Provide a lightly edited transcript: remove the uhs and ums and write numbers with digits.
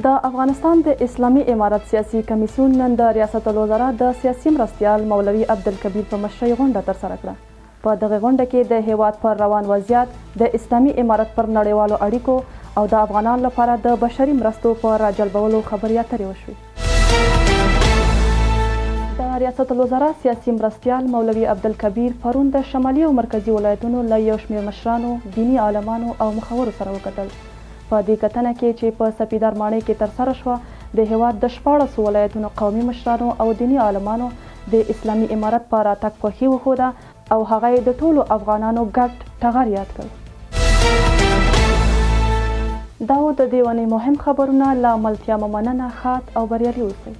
د افغانستان د اسلامي امارت سیاسي کمیسیون نن د ریاست الوزرا د سیاسي مرستیال مولوي عبدالکبیر په مشرۍ غونډه ترسره کړه. په دغې غونډه کې د هېواد پر روان وضعیت، د اسلامي امارت پر نړیوالو اړیکو او د افغانانو لپاره د بشري مرستو په راجلبولو خبرې اترې وشوې. د ریاست الوزرا سیاسي مرستیال مولوي عبدالکبیر پرون د شمالي او مرکزي ولایتونو له یو شمېر مشرانو، دیني عالمانو او مخورو سره وکتل. په دې کتنه کې چې په سپیدار ماڼۍ کې ترسره شوه، د هېواد د شپاړسو ولایتونو قومي مشرانو او دیني عالمانو د اسلامي امارت په راتګ خوښي وښوده او هغه یې د ټولو افغانانو ګډ ټغر یاد کړ. دا و د دې اونۍ مهم خبرونه، له ملتیا مو مننه، ښاد او بریالي اوسئ.